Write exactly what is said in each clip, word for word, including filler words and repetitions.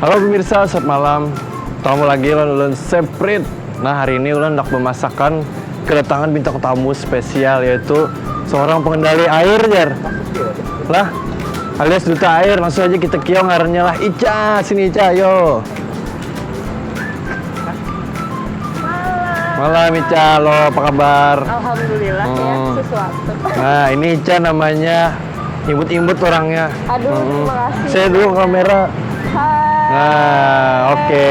Halo pemirsa, selamat malam. Ketemu lagi lawan ulun Seprit. Nah, hari ini ulun hendak memasakan kedatangan bintang tamu spesial, yaitu seorang pengendali air, jar. Lah, alias duta air, langsung aja kita kiau ngarannya lah. Ica, sini Ica, ayo. Malam. Malam Ica, lo apa kabar? Alhamdulillah ya, hmm, sesuatu. Nah, ini Ica namanya, imbut-imbut orangnya. Aduh, hmm, terima kasih. Saya dulu kamera. Hai. Nah, oke.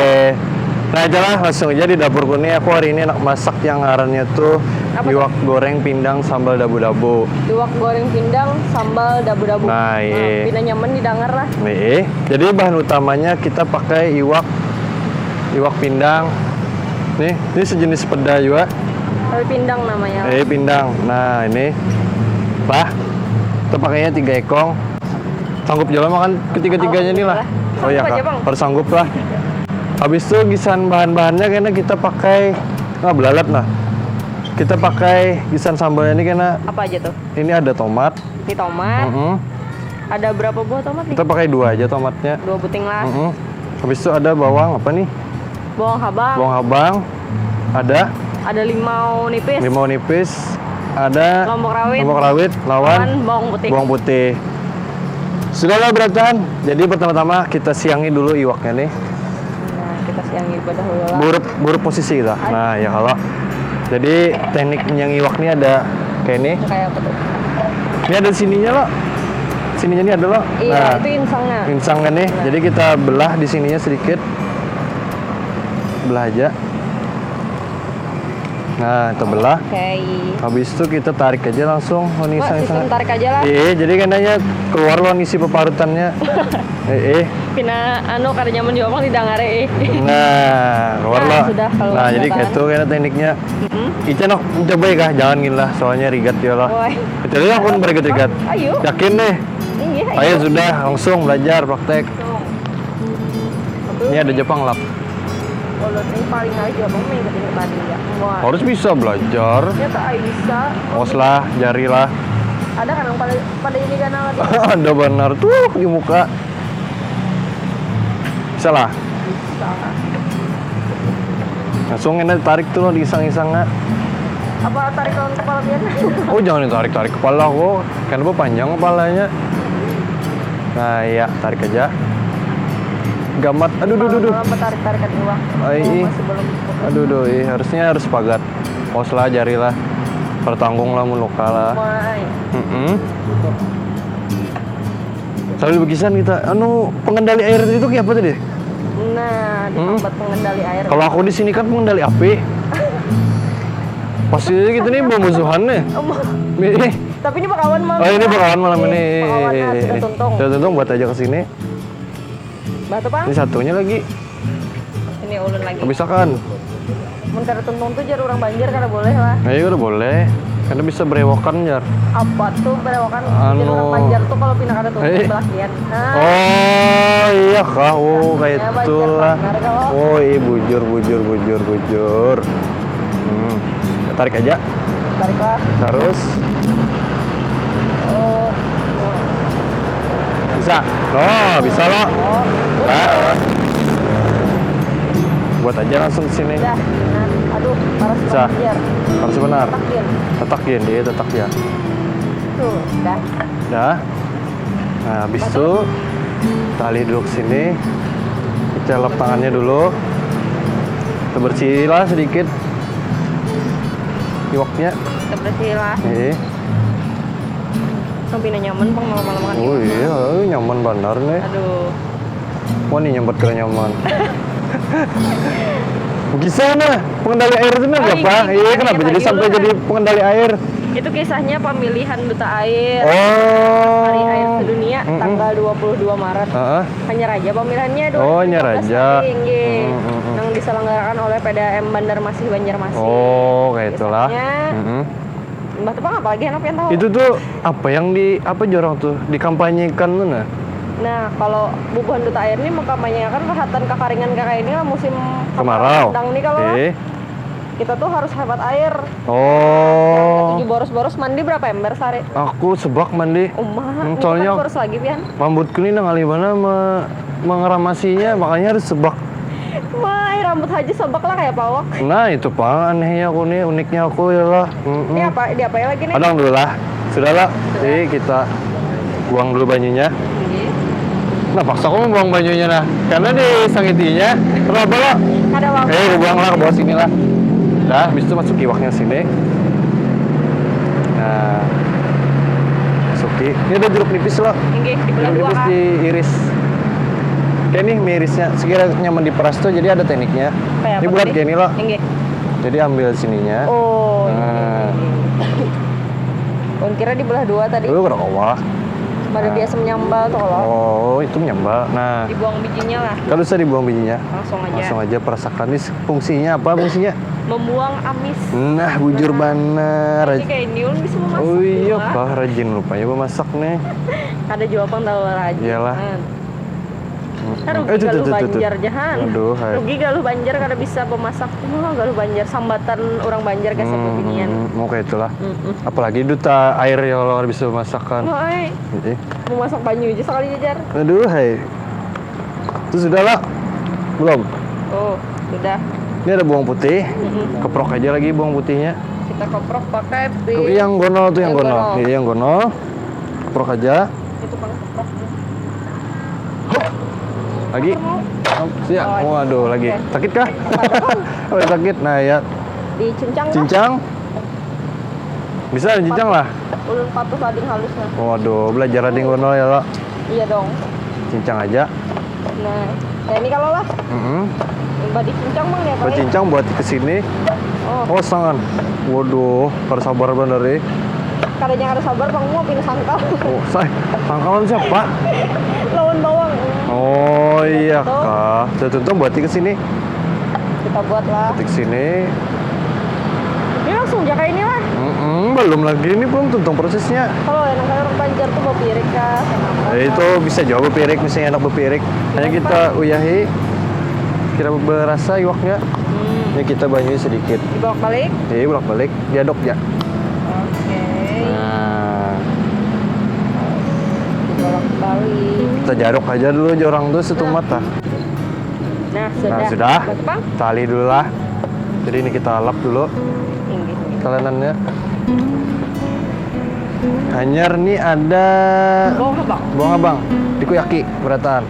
Nah, aja lah, langsung aja di dapurku nih. Aku hari ini anak masak yang ngarannya tuh apa tuh? Iwak goreng pindang sambal dabu-dabu. Iwak goreng pindang sambal dabu-dabu. Nah, iya. Nah, pina nyaman didengar lah. Nih, jadi bahan utamanya kita pakai iwak, iwak pindang. Nih, ini sejenis peda juga. Tapi pindang namanya. Eh, pindang. Nah, ini. Lah, kita pakainya tiga ekong. Sanggup jalan makan ketiga-tiganya nih lah. Alhamdulillah. Oh iya, sanggup aja, Kak. Bang. Harus sanggup lah. Habis itu gisan bahan-bahannya kena kita pakai, nah, belalat lah. Kita pakai gisan sambalnya ini kena. Apa aja tuh? Ini ada tomat. Ini tomat. Mm-mm. Ada berapa buah tomat nih? Kita pakai dua aja tomatnya. Dua buting lah. Mm-mm. Habis itu ada bawang apa nih? Bawang habang. Bawang habang. Ada? Ada limau nipis. Limau nipis. Ada lombok rawit. Lombok rawit lawan, lawan bawang putih. Bawang putih. Sudahlah, beratan. Jadi pertama-tama kita siangi dulu iwaknya nih. Nah, kita siangi lebih dahulu lah. Burup, burup posisi kita. Nah, ya kalau. Jadi teknik nyiangi iwak nih ada kayak ini. Kayak apa tuh? Ini ada sininya, lo. Sininya nih ada, lo. Iya, nah, itu insangnya. Insang kan nih. Nah. Jadi kita belah di sininya sedikit. Belah aja. Nah, kita belah. Oke. Habis itu kita tarik aja langsung, lo nih. Wah, insang-insang. Sistem tarik aja lah. Iya, jadi kayaknya keluar lo isi peparutannya. Eh, eh. Pina anu, kada nyaman juga pang didengar, eh. Nah, keluar lah. Nah, sudah, kalau nah, jadi udah kayak itu kayaknya tekniknya. Mm-mm. Ica nak coba ya kah? Jangan gini lah, soalnya rigat ya lah. Woi. Kecuali aku berigat-rigat. Ayo. Yakin nih? Iya, ayo, ayo. Sudah, langsung belajar, praktek. Langsung. Ini ada Jepang lah. Ulun ni paling ngalih jua pang mengikuti tadi ya. Wah. Harus bisa belajar. Ya tak ai bisa. Awas lah, jari lah. Ada kan yang pada, pada ini kan lagi. Ada banar tuh di muka. Bisa lah. Bisa. Langsung kena tarik tuh lo, diisang-isang, nak. Apa tarik lawan kepala pian? Oh, jangan ditarik-tarik kepala kok. Kenapa panjang kepalanya? Nah, iya, tarik aja. Gamat. Aduh, duh, duh, duh. Kalau tarik-tarikan iwak. Ai, oh, ih. Masih belum. Aduh, duh, ih, harusnya harus pagat. Pos lah, jari lah. Pertanggung lah, mun luka lah. Wah, ai. Mm-mm. Sambil bekisan kita, anu, pengendali air itu kayak apa tadi? Nah, di, mm-mm, tempat pengendali air. Kalau aku di sini kan pengendali api. Pasti aja gitu nih, bawa musuhan nih. Em. Nih. Tapi ini bakawan malam. Oh, ini bakawan malam ini. Bakawan, nah, sudah tuntung. Sudah tuntung, buat aja ke sini. Bah tuh, Pang. Ini satunya lagi. Ini ulun lagi. Bisa kan? Mun kada tuntung tuh jar urang Banjar kada boleh lah. Ayo, kada boleh. Kada bisa berewokan, jar. Apa tuh berewokan? Jar urang Banjar tuh kalau pina kada tuntung, eh, belakian. Ah. Oh, iya kah? Oh, kayak itulah. Ya, Banjar banar kalau. Oh, iya, bujur, bujur, bujur, bujur. Hmm. Tarik aja. Tarik lah. Terus. Oh. Bisa. Oh, bisa lo. Oh. Ah. Buat aja langsung di sini. Dah. Nah, aduh, paras. Bisa. Banget, jar. Paras benar. Tetak, jar. Tetak, jar. Iya, tetak, jar. Tuh, dah. Dah. Nah, habis itu kita alih dulu ke sini. Kita lap tangannya dulu. Kita bersih lah sedikit iwaknya. Kita bersih lah. Iya. Yang pina nyaman pang malam-malam kan. Oh iya, nyaman banar nih. Aduh. Wah, nih nyambat kena nyaman. Bisa nah, pengendali air itu nah. Oh, apa? Iya, iya, kenapa jadi sampai jadi pengendali air? Itu kisahnya pemilihan duta air. Oh. Hari Air Sedunia, mm-mm, tanggal dua puluh dua Maret. Heeh. Hanyar aja pemilihannya, oh, hanyar aja. Dua ribu tiga belas tapi, inggih. Mm, mm, mm. Nang diselenggarakan oleh P D A M Banjarmasin Banjarmasin. Oh, kayak itulah. Kisahnya. Mm-mm. Mbah tuh pang apa lagi anak pian tahu? Itu tuh apa yang di, apa jar urang tuh dikampanyekan tuh nah? Nah, kalau bubuhan duta air nih mengkampanyekan rahatan kakaringan kayak ini lah, musim kemarau. Kemarau. Sedang nih kalau. Eh. Kita tuh harus hemat air. Oh. Tujuh boros-boros mandi berapa ember sehari? Aku sebak mandi. Umah, Hmm, engkau soalnya kan boros lagi pian. Rambutku nih nang alih mana me mengeramasinya, makanya harus sebak. Wah, rambut haji sebak lah kayak pawak. Nah itu pang anehnya aku nih, uniknya aku ya lah. Mm-mm. Ini apa? Diapain lagi nih? Adang dulu lah. Sudah lah. Jadi kita buang dulu banyunya. Ini. Nah paksa aku membuang banyunya nah, karena di sangitinya kenapa lo? Kada apa. Eh, buang lah ke bawah sini lah. Dah, habis itu masuki iwaknya sini. Nah, masuki. Ini ada jeruk nipis lo. Inggih, dibelah Jeruk dua nipis kan. Diiris. Kayak nih mirisnya, sekira nyaman diperas tuh, jadi ada tekniknya. Kayak Ini apa buat tadi? kayak ini lo. Inggih. Jadi ambil sininya. Oh, Nah. iya. Kau kira dibelah dua tadi. Lu kada kawa. Pada biasa menyambal tuh kalau. Oh, itu menyambal. Nah, Dibuang bijinya lah. kada usah dibuang bijinya. Langsung aja. Langsung aja perasakan. Ini fungsinya apa fungsinya? Membuang amis. Nah, bujur banar. Ini kayak Niul bisa memasak Oh iya juga. Kah, rajin rupanya memasak nih. Ada juga pang tahu rajin. Iyalah. Kan. Mm-mm. Kan rugi Eh, tuh, tuh, galuh tuh, tuh, tuh. Banjar jahan. Aduh, hai. Rugi galuh Banjar kada bisa memasak. Wah, galuh Banjar sambatan orang Banjar kasih Hmm, bebinian. hmm, mau kayak itulah. Mm-mm. Apalagi duta air ya kalau kada bisa memasakan. Wah, ai. Ih. Mau masak banyu aja sekali jajar. Aduh, hai. Itu sudah lah. Belum. Oh, sudah. Ini ada bawang putih. Mm-mm. Keprok aja lagi bawang putihnya. Kita keprok pakai pin. Tuh, yang gonol tuh yang Yang gonol. gonol. Iya, yang gonol. Keprok aja. Itu bang keprok. Lagi. Mau? Siap. Oh, Waduh, lagi. oke. Sakit kah? Oh, sakit. Nah, ya. Dicincang kah? Cincang. Bisa cincang lah. Ulun patuh lading halusnya. Waduh, belajar lading gonol ya lo. Iya dong. Cincang aja. Nah, kayak ini kalau lah. Mm-mm. Yang badi cincang bang ya Buat paling. Cincang buat ke sini. Oh, Oh, sangan. Waduh, kada sabar bener eh. Kadanya kada sabar bang mau pindah sangkal. Oh, say, sangkalan siapa? Lawan bawang. Oh iya Betul. Kah. Saya tuntung buat ke sini. Kita buat lah. Ke sini. Ini langsung aja kayak ini lah. Mm-mm, belum lagi ini belum tuntung prosesnya. Kalau enak kayak orang Banjar tuh bapirik kah? Kenapa? Ya, itu bisa juga bepirik, misalnya enak bepirik. Hanya kita uyahi kira berasa iwaknya. Hmm. Ini kita banyu sedikit. Dibolak balik. Jadi bolak-balik diaduk ya. Oke. Nah, Dibolak balik. Kita jaruk aja dulu aja orang tuh setumat lah. Nah, Nah, sudah. sudah. Berkembang? Tali dulu lah. Jadi ini kita lap dulu Inggih. talenannya. Hanyar nih ada Bawang habang. Bawang habang. Dikuyaki berataan.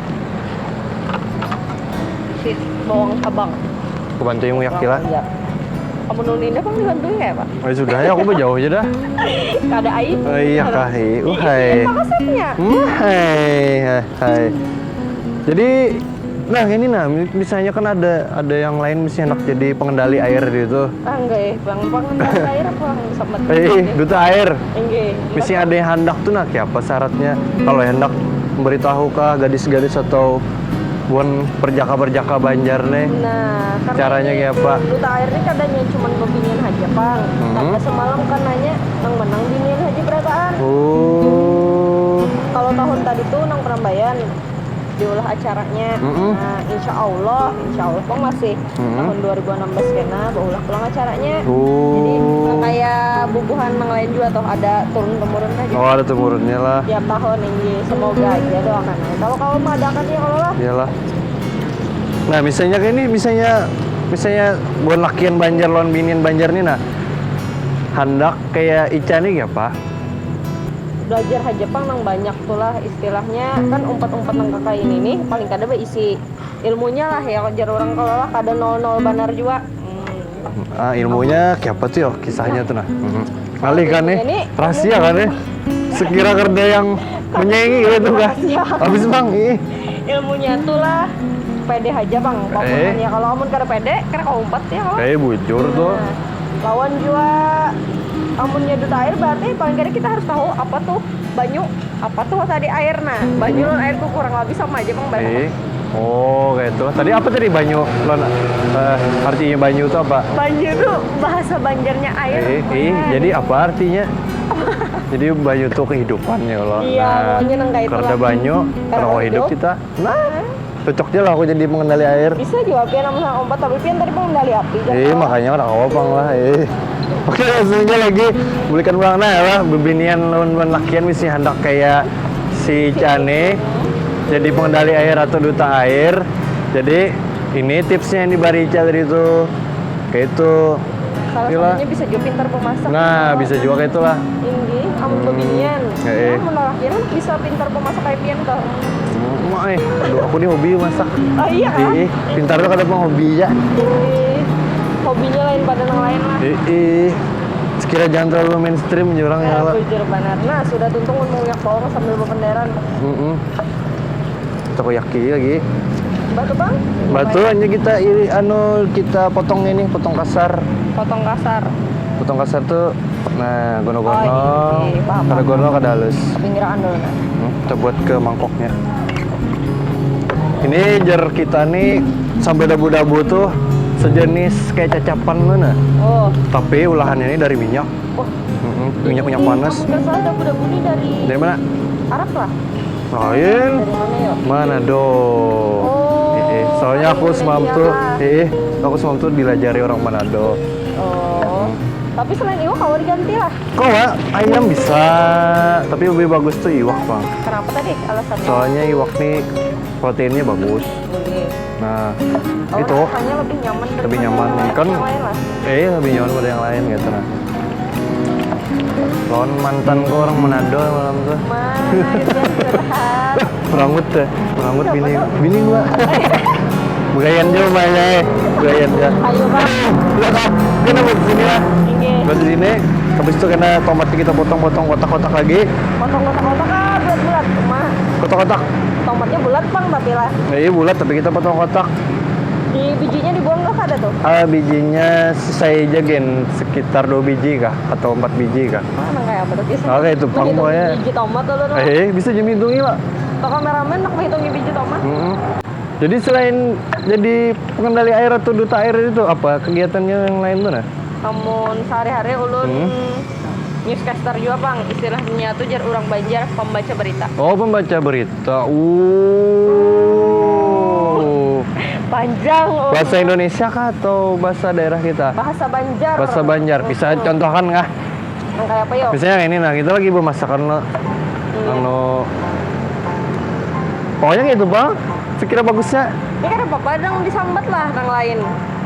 Si bawang habang. Aku bantu yang nguyaki lah. Iya. Kamu nulun indah bang dibantu ya pak? Oh, sudah ya, aku berjauh aja dah. Kada aib. Oh, iya kah, hi. Uh, Iya, hai. Apa kasarnya? Hmm, hai, hai, hai. Jadi, nah ini nah, mi- misalnya kan ada ada yang lain misalnya nak jadi pengendali air gitu. Ah enggak ya, bang bang air apa bang sama Eh, duta air. Enggak. Misalnya ada yang handak tuh nah, kayak apa syaratnya? Kalau hendak memberitahu kah gadis-gadis atau buan perjaka-perjaka Banjar nih? Nah, karena Caranya ini kayak apa? Duta air ini kadanya cuma bebinian aja, Pang. Mhm. Karena semalam kan nanya nang menang binian haji berataan. Oh. Kalau tahun tadi tuh nang Perambayan diulah acaranya. Mhm. Nah, insya Allah, insya Allah Pang masih Mhm. tahun dua ribu enam belas kena baulah pulang acaranya. Oh. Jadi nang kayak bubuhan nang lain juga tuh ada turun temurun kan gitu. Oh, ada temurunnya lah. Tiap tahun ini semoga aja doakan aja. Kalau kamu mengadakan ya kalau lah. Iyalah. Nah, misalnya kayak ini, misalnya misalnya buat lakian Banjar lawan binian Banjar nih nah. Handak kayak Ica nih apa? Belajar aja Pang nang banyak tuh lah istilahnya kan umpat-umpat nang kakak ini nih paling kada berisi ilmunya lah ya jar orang kalau lah kada nol nol banar juga. Hmm. Ah, ilmunya kayak apa tuh ya kisahnya tuh nah. Mhm. Ngalih kan nih, Ini rahasia kan nih. Sekira kerja yang menyaingi gitu kan. Rahasia. Habis bang, ih. Ilmunya tuh lah pede aja Pang. Pokoknya Eh. Ya kalau amun kada pede kena kau umpat ya kalau. Kayak bujur tuh. Nah, lawan juga amunnya duta air berarti paling kada kita harus tahu apa tuh banyu, apa tuh tadi air nah. Banyu lawan air tuh kurang lebih sama aja Pang berarti. Eh. Oh, kayak itu. Tadi apa tadi banyu? Lon, eh, artinya banyu itu apa? Banyu tuh bahasa Banjarnya air. Eh, eh, jadi apa artinya? Jadi banyu tuh kehidupan ya Allah. Iya, pokoknya nang kayak Karena itulah. banyu, Karena kalau hidup hidup. Kita. Nah, Cocok ja lah aku jadi pengendali air. Bisa jua pian amun handak lompat, tapi pian tadi pengendali api ja. Eh, makanya kada kawa pang lah. Eh. Oke, langsung ja lagi. Bulikan pulang nah lah, bebinian lawan lakian misi handak kaya si Ica nih. Jadi pengendali air atau duta air. Jadi ini tipsnya yang dibari Ica tadi tuh. Kayak itu. Salah satunya bisa juga pintar memasak. Nah, bisa juga kayak itulah. Inggih, amun hmm. Bebinian. Heeh. Ya, mun lalakian bisa pintar memasak kayak pian tuh. Hmm, eh, aduh, aku nih hobi masak. Oh iya. Heeh, pintar tuh kada penghobi ya. Inggih. Hobinya lain pada yang lain lah. Heeh. Sekira jangan terlalu mainstream ya orang ya. Bujur banar. Nah, sudah tuntung mun menguyak bawang sambil berpenderan. Heeh. Takoyaki lagi. Batu bang? Batu hanya kita iri anu kita potong ini, potong kasar. Potong kasar. Potong kasar tuh nah gono-gono. Oh, iya, iya, iya. Paham, kada gono kada halus. Pinggirakan dulu nah. Hmm, kita buat ke mangkoknya. Ini jar kita nih sampai dabu-dabu tuh sejenis kayak cacapan mana. Oh. Tapi ulahannya ini dari minyak. Oh. Mm-mm, minyak minyak panas. Aku salah dabu-dabu nih dari. Dari mana? Arab lah. Lain. Manado. Oh, soalnya aku semalam tuh, eh, aku semalam tuh dilajari orang Manado. Oh. Tapi selain iwak kawa diganti lah. Kawa, ayam bisa, tapi lebih bagus tuh iwak bang. Kenapa tadi alasannya? Soalnya iwak nih proteinnya bagus. Nah, oh, itu lebih nyaman lebih nyaman kan? Eh, lebih nyaman pada yang lain gitu nah. Lawan mantanku orang Manado malam tuh. Perangut teh, perangut bini, bini gua. Bukayan aja rumahnya, eh. Bukayan aja. Ayo bang. Udah kak, kita buat sini lah. Buat sini. Habis itu kena tomatnya kita potong-potong kotak-kotak lagi. Potong kotak-kotak ah, bulat-bulat. Cuma. Kotak-kotak. Tomatnya bulat bang tapi lah. Iya bulat tapi kita potong kotak. Di bijinya dibuang nggak ada tuh? Ah, bijinya saya aja gen sekitar dua biji kah atau empat biji kah? Oh, emang kayak apa tuh kisah? Oke itu pang pokoknya. Biji tomat tuh tuh. Eh, bisa jadi hitungi lah. Tuh kameramen nak menghitungi biji tomat. Mm -hmm. Jadi selain jadi pengendali air atau duta air itu apa kegiatannya yang lain tuh nah? Amun sehari-hari ulun hmm. Newscaster juga pang, istilahnya tuh jar orang Banjar pembaca berita. Oh pembaca berita. Ta uh. Panjang. Oh. Bahasa Indonesia kah atau bahasa daerah kita? Bahasa Banjar. Bahasa Banjar. Bisa hmm. Contohkan kah? Yang kayak apa yuk? Misalnya ini nah, kita lagi bermasakan lo. Hmm. Anu pokoknya kayak itu bang. Sekira bagusnya. Ini kan apa-apa dong disambat lah orang lain.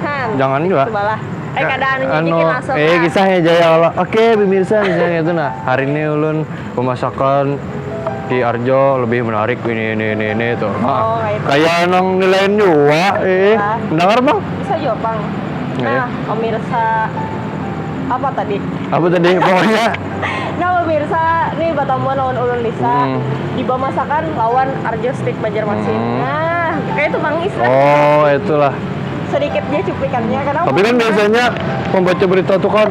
Han. Jangan juga. Sebelah. Eh, kada anu, anu, eh, kisahnya jaya Allah. Oke, pemirsa misalnya itu nah. Hari ini ulun pemasakan di Arjo lebih menarik ini ini ini ini tuh. Nah, oh, kayak nang lain juga eh. Nah. Dengar bang? Bisa juga bang. Nah, pemirsa apa tadi? Apa tadi? Pokoknya. Nah, pemirsa, nih batamuan lawan ulun Lisa. Hmm. Di bawah masakan lawan Arjo Stick Banjarmasin. Hmm. Nah, kayak itu Bang Isra. Oh, itulah. Sedikit dia cuplikannya karena tapi kan biasanya pembaca berita tuh kan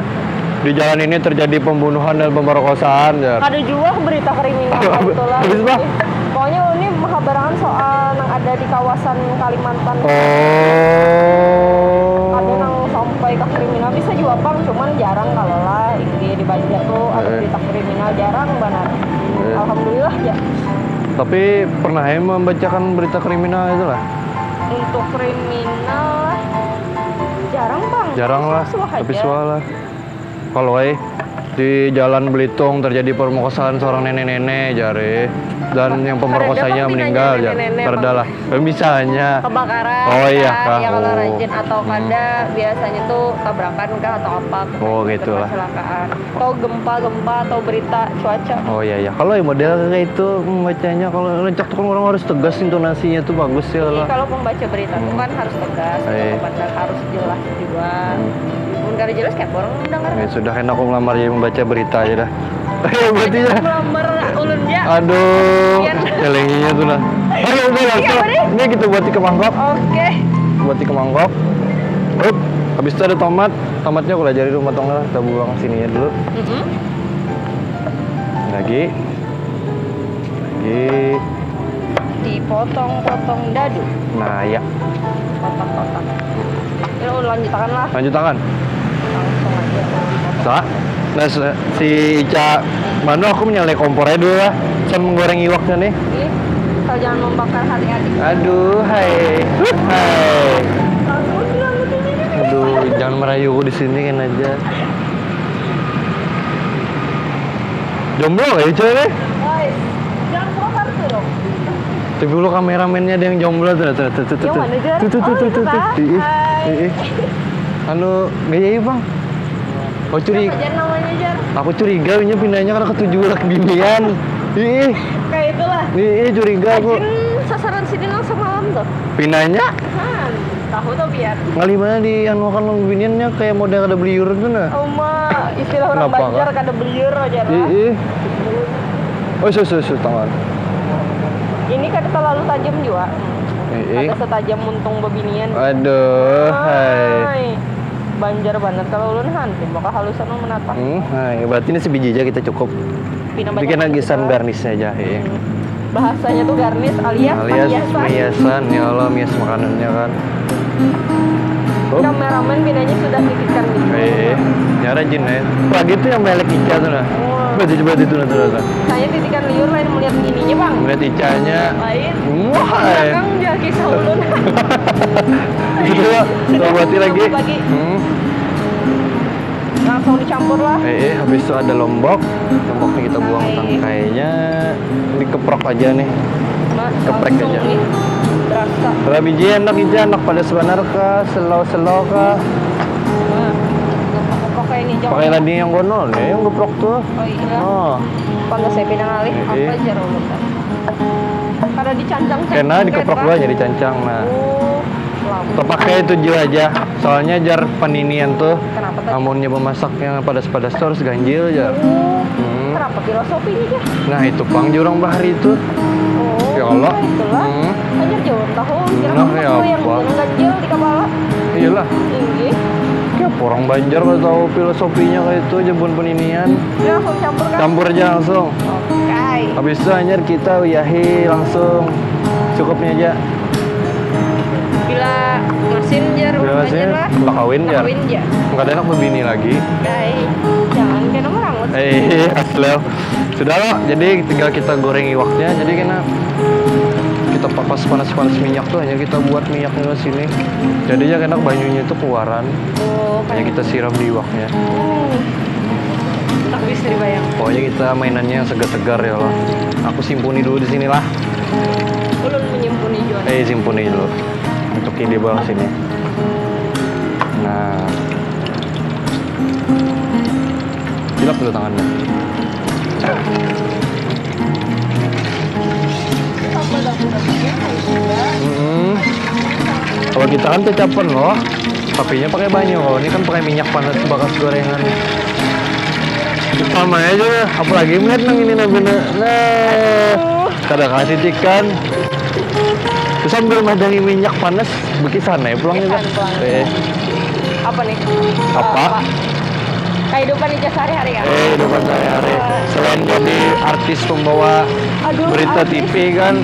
di jalan ini terjadi pembunuhan dan pemerkosaan ya. Ada juga berita kriminal itulah. Habis bah. Pokoknya ini menghabarkan soal yang ada di kawasan Kalimantan. Oh. Ada yang sampai ke kriminal bisa juga pang, cuman jarang kalau lah ini di Banjar tuh ada eh. Berita kriminal jarang banget. Eh. Alhamdulillah ya. Tapi pernah ya membacakan berita kriminal itu lah. Untuk kriminal jarang bang. Jarang lah. Tapi suah lah. Kalau eh di Jalan Belitung terjadi pemerkosaan seorang nenek-nenek jare dan yang pemerkosanya meninggal ya. Perdalah. Misalnya kebakaran. Oh iya kah. Yang oh. Rajin atau hmm. Kada biasanya tuh tabrakan kah atau apa. Oh gitu lah. Kecelakaan. Atau gempa-gempa atau berita cuaca. Oh iya iya. Kalau yang model kayak itu membacanya kalau rancak tuh kan orang harus tegas intonasinya tuh bagus ya lah. Kalau pembaca berita hmm. Tuh kan harus tegas, eh. Harus jelas juga. Hmm. Mun kada jelas kayak orang mendengar. Ya sudah kan aku melamar jadi membaca berita aja dah. Ayo berarti ya. Melamar ulun ya. Aduh, celenginya tuh nah. Ayo udah lah. Iya, ini kita buat ke mangkok. Oke. Buat ke mangkok. Hup, habis itu ada tomat. Tomatnya aku lajari dulu potongnya lah. Kita buang sini ya dulu. Mm -hmm. Lagi. Lagi. Dipotong-potong dadu. Nah, ya. Kotak-kotak. Ya, lanjutakan lah. Lanjutakan. Langsung aja. Sa, nah si Ica, mana aku menyalahi kompornya dulu lah. Saya menggoreng iwaknya nih. Ih. Asal jangan membakar hati adik. Aduh, hai. Hai. Langsung bilang begini. Aduh, jangan merayu di sini kan aja. Jomblo ya cewek? Guys, jangan buka kartu dong. Tapi lu kameramennya ada yang jomblo tuh, tuh, tuh, tuh, tuh, Yang tuh. mana, Jar? Tuh, tuh, tuh, Oh, tuh, itu tuh, tuh. kah? Ih, Hai. ih, ih. Anu, gaya iya bang. Oh curiga. Siapa, Jar, namanya, Jar? Aku curiga, ini pinanya karena ketujuh anak binian. Ih, Kayak itulah. ih, ih, curiga aku. Jin sasaran sini nang semalam tuh. Pinanya Han, tahu tuh biar. Ngalih mana di anu kan biniannya kayak model kada beliur tuh nah. Oma, istilah orang Kenapa, Banjar Kak? kada beliur aja lah. Ih, ih. Oh, sus, sus, sus, tangan. Ini kada terlalu tajam juga. Ih, ih. Kada setajam muntung bebinian. Aduh, hai. Hai. Banjar banget kalau ulun han, timbul kahalusan menatap. Hmm, hai. Berarti ini sebiji aja kita cukup. Pina Bikin banyak lagi sam kita. Garnisnya aja, ya. Bahasanya tuh garnis alias, Alias hiasan. Hiasan, ya Allah, hias makanannya kan. Oh, Kameramen pinanya sudah titipkan di. eh, ya rajin ya. Lagi tuh yang melek ica tuh nah. Oh. Coba coba itu nah tuh, tuh. Saya titikan liur lain melihat ininya bang. Lihat icanya. Lain. Wah, eh. Belakang udah kisah ulun. Gitu ya. Coba lagi. Lagi. Hmm. Langsung dicampur lah. Eh, eh, habis itu ada lombok. Lomboknya kita buang Hai. tangkainya. Dikeprok aja nih. Nah, Keprek langsung aja. Nih, berasa. Berapa biji enak ica, enak padas banar kah, selo-selo kah? Nah, keprok-keprok kayak ini jangan. Pakai lagi yang kono nih, yang geprok tuh. Oh iya. Oh, Pantas saya pinang alih. Eh, Apa eh. Jar ulun tadi? Kada dicancang-cancang. Kena dikeprok Pak. Dulu aja dicancang nah. Oh, lama. Terpakai itu juga aja. Soalnya jar paninian tuh. Kenapa tadi? Amunnya memasak yang padas-padas tuh harus ganjil aja. Oh, Hmm. Kenapa filosofinya Jar? Nah itu pang jurang bahari itu. Oh, Ya Allah. Itulah. Hmm. Hanya jauh tahu. Kira Nah, apa ya tuh yang apa? Yang ganjil di kepala? Iyalah. Tinggi. Ya orang Banjar kalau tahu filosofinya kayak itu aja bun peninian. Ini langsung campur kan? Campur aja langsung. Oke. Habis itu anyar kita uyahi langsung cukupnya aja. Bila masin Jar, Bila urut masin, aja lah. bakawin Jar. Bakawin Jar. Nggak ada anak bebini lagi. Guys, jangan kena merangut. Eh, asli. Sudah loh, jadi tinggal kita goreng iwaknya. Jadi kena kita papas panas-panas minyak tuh hanya kita buat minyaknya ke sini. Jadinya kena banyunya itu keluaran. Oh, Hanya kita siram di iwaknya. Hmm. Tak bisa dibayang. Pokoknya kita mainannya yang segar-segar ya Allah. Aku simpuni dulu di sinilah. Ulun menyimpuni juga. Eh, simpuni dulu. Untuk ini bawah sini. Nah. Cilap dulu tangannya. Mm-mm. Kalau kita kan cacapan loh, tapinya pakai banyu. Kalau ini kan pakai minyak panas bekas gorengan. Sama aja, apalagi melihat nang ini nah bener. Nah, kada kasih ikan. Terus sambil madangi minyak panas, bekisan ya pulang juga. Bekisan pulang. Eh, Apa nih? Apa? Kehidupan Ica sehari-hari ya? Eh, kehidupan sehari-hari. Selain jadi artis pembawa Aduh, berita artis. T V kan,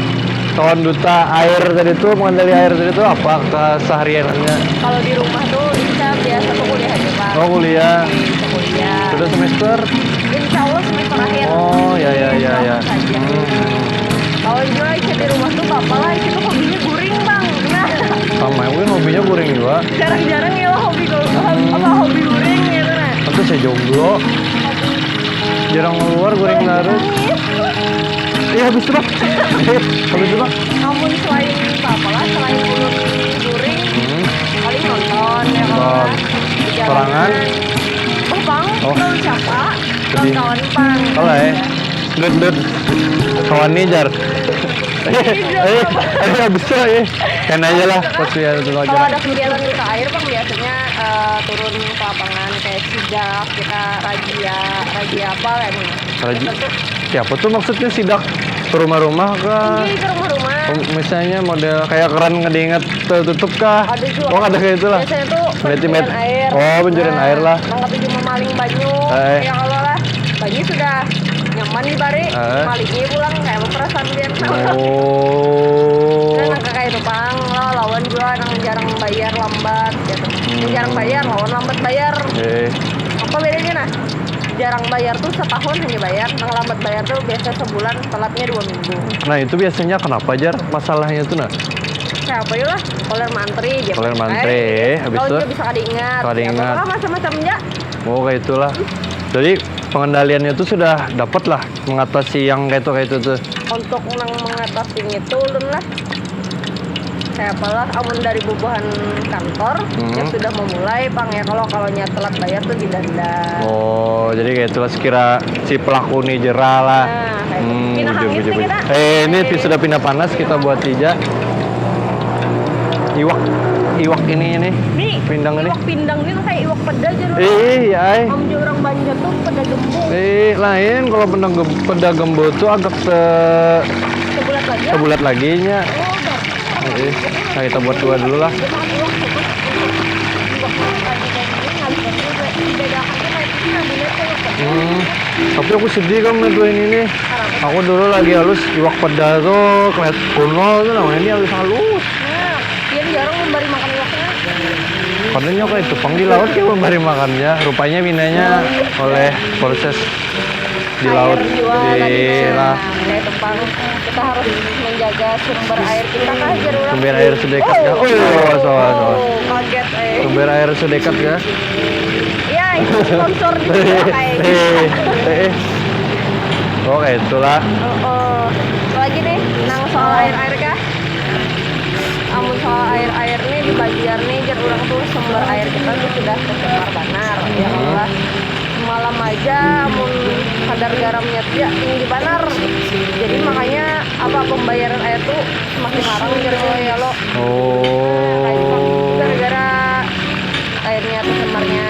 kawan duta air tadi tuh, mengendali air tadi tuh apa kesehariannya? Kalau di rumah tuh Ica biasa tuh kuliah aja Pak. Oh, kuliah. Iya, kuliah. Sudah semester? Insya Allah semester akhir. Oh, ya, ya, ya, ya. Saja. Hmm. Kalau juga Ica di rumah tuh apa lah, Ica tuh hobinya guring bang. Nah, Sama, mungkin hobinya guring juga. Jarang-jarang ya lah hobi gu- apa hobi guring gitu nah. Tapi saya jomblo. Jarang keluar, guring terus. Iya, habis itu, Bang. Habis itu, Bang. Namun selain apa lah, selain ulun guring, Hmm. Paling nonton ya kalau Nonton. nggak di jalanan. Sorangan? Oh bang, Oh. Bang siapa? Sedih. Kawan pang. Kalau ya, dut dut, kawan nih jar. Eh, eh, bisa ya. Kan aja lah, pas ya itu Kalau aja. Ada kegiatan duta air bang biasanya eh, turun ke lapangan kayak sidak kita razia, razia apa lah emang. Raji, Biasa tuh siapa tuh maksudnya sidak ke rumah-rumah kah? Iya ke rumah-rumah. Oh, misalnya model kayak keran ngedinget tertutup kah? Ada juga. Oh, ada kayak itulah. Biasanya tuh Berarti pencurian met- air. Oh, pencurian Nah, air lah. Nang ketujuh memaling banyu. Eh. Ya kalau lah, banyu sudah nyaman di bari, Eh. malingnya pulang kayak apa perasaan biar. Oh. Nah, nang kayak itu pang lah, lawan juga nang jarang bayar lambat gitu. Yang jarang bayar, lawan lambat bayar. Eh, Apa bedanya nah? Jarang bayar tuh setahun hanya bayar, nang lambat bayar tuh biasa sebulan, telatnya dua minggu. Nah, itu biasanya kenapa, Jar? Masalahnya tuh, nah. Siapa ya lah, koler mantri dia. Koler mantri, habis Kalau tuh? Dia bisa kada ingat. Kada Ya, ingat. Apa macam-macam aja. Oh, kayak itulah. Jadi pengendaliannya tuh sudah dapat lah mengatasi yang kayak itu kayak itu tuh. Untuk nang mengatasi itu ulun lah, kayak apalah, amun dari bubuhan kantor Hmm. yang sudah memulai pang ya, kalau kalau nya telat bayar tuh didenda. Oh, jadi kayak itulah sekira si pelaku ini jerah lah. Nah, kayak itu. Hmm, Pindah bujur, hangit bujur, sih bujur. kita. Eh, ini sudah pindah panas, kita buat aja. Iwak, iwak ini ini. Nih, Pindang ini. Iwak pindang ini kayak iwak peda aja loh. Eh, iya, ai. Om orang banyak tuh peda gembu. Eh, lain kalau pindang gem- peda gembu tuh agak se Sebulat lagi. Sebulat lagi nya. Oh, udah. Eh, nah, kita buat dua dulu lah. Dia makan iwak fokus untuk iwak lagi kayak gini, nggak bisa juga. Dibedakannya kayak gini, nah, dilihat kayak apa. Hmm, tapi aku sedih kan melihat ini nih. Aku dulu lagi halus iwak peda tuh, keliat kuno tuh namanya ini halus-halus. Nah, dia jarang memberi makan iwaknya. Padahal kayak itu pang di laut ya memberi makannya. Rupanya minanya oleh proses di Air laut juga di tadi, lah. Nah, kayak itu pang. Kita harus menjaga sumber air kita kah, jar urang. Sumber air sudah dekat kah? Oh, iya, salah, salah. Oh, kaget eh. Sumber air sudah dekat kah? Ya, itu sponsor juga kayak gitu. Eh, eh, eh. Oh, kayak itulah. Oh, oh. Lagi nih, nang soal air-air kah? Amun soal air-air nih di Banjar nih, jar urang tuh sumber air kita tuh sudah tercemar banar, ya Hmm. Allah. Semalam aja amun kadar garamnya tuh ya tinggi banar. Jadi makanya apa pembayaran air tuh semakin larang, jar urang ya lo. Kayak gitu. Oh. Gara-gara airnya tercemarnya